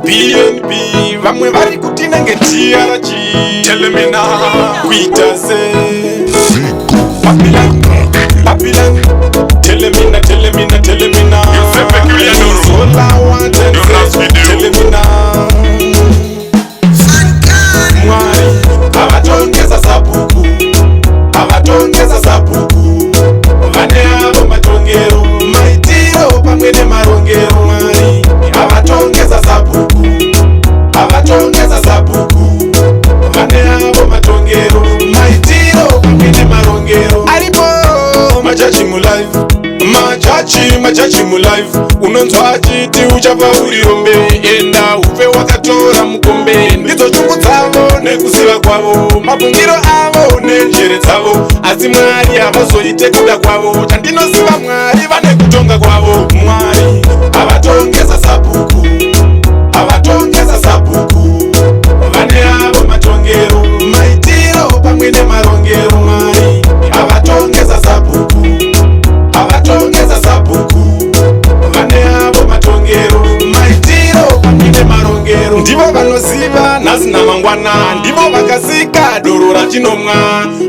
BNB, vamwe vari kuti inenge TRG. Tell me now, kuita sei? Babylon, Babylon. Tell me now, tell me now, tell me now. You say peculiar Doro. All I want and Jonas say, Video. tell me now. Mwari avatongesa sabhuku, avatongesa sabhuku, vane avo matongero, maitiro pamwe nemarongero. Mwari avatongesa sabhuku, avatongesa sabhuku, vane avo matongero, maitiro pamwe nemarongero. Aripo majaji mulife, majaji, majaji mulife. Unonzwa achiti uchabva uri rombe, enda ufe wakatora mukombe. Ndidzo shungu dzavo nekuziva kwavo, mafungiro avo nenjere dzavo, asi Mwari havazoite kuda kwavo. Chandinoziva, Mwari vane kutonga kwavo. Mwari avatongesa sabhuku, avatongesa sabhuku, vane avo matongero, maitiro pamwe nemarongero. Mwari avatongesa sabhuku, avatongesa sabhuku, vane avo matongero, maitiro pamwe nemarongero. Ndivo vanoziva nhasi namangwana, ndivo vakasika doro ratinomwa.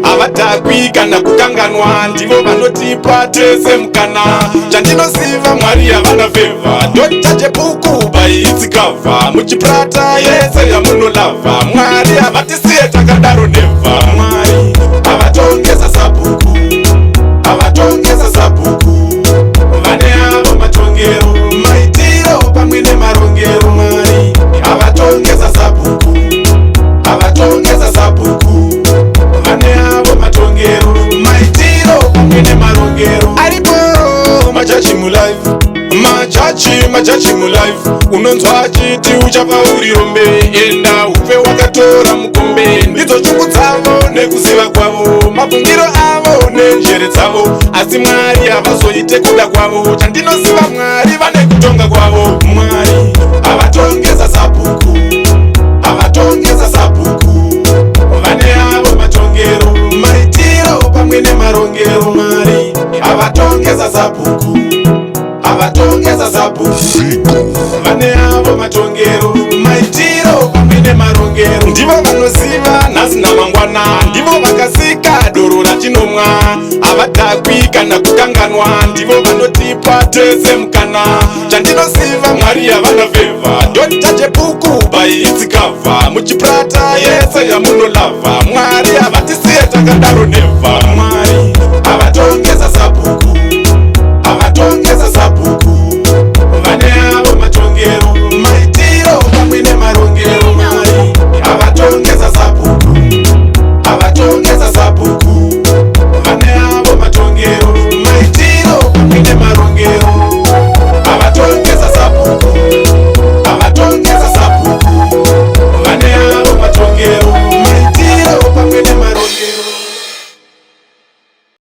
Havadhakwi kana kukanganwa, ndivo vanotipa tese mukana. Chandinoziva, Mwari havana favour. Don't judge a book by its cover. Muchiprata yese yamunolavha, Mwari havatisiye takadaro, never. Mwari avatongesa sabhuku, avatongesa sabhuku, vane avo matongero, maitiro pamwe nemarongero. Mwari avatongesa sabhuku, avatongesa sabhuku, vane avo matongero, maitiro pamwe nemarongero. Aripo majaji mulife, majaji, majaji mulife. Unonzwa achiti uchabva uri rombe, enda ufe wakatora mukombe. Ndidzo shungu dzavo nekuziva kwavo, mafungiro avo nenjere dzavo, asi Mwari havazoite kuda kwavo. Chandinoziva, Mwari vane kutonga kwavo. Mwari avatongesa sabhuku, avatongesa sabhuku, vane avo matongero, maitiro pamwe nemarongero. Mwari avatongesa sabhuku, avatongesa sabhuku, vane avo matongero, maitiro pamwe nemarongero. Ndivo vanoziva nhasi namangwana, ndivo vakasika doro ratinomwa. Havadhakwi kana kukanganwa, ndivo vanotipa tese mukana. Chandinoziva, Mwari havana favour. Don't judge a book by its cover. Muchiprata yese yamunolavha, Mwari havatisiye takadaro, never. Mwari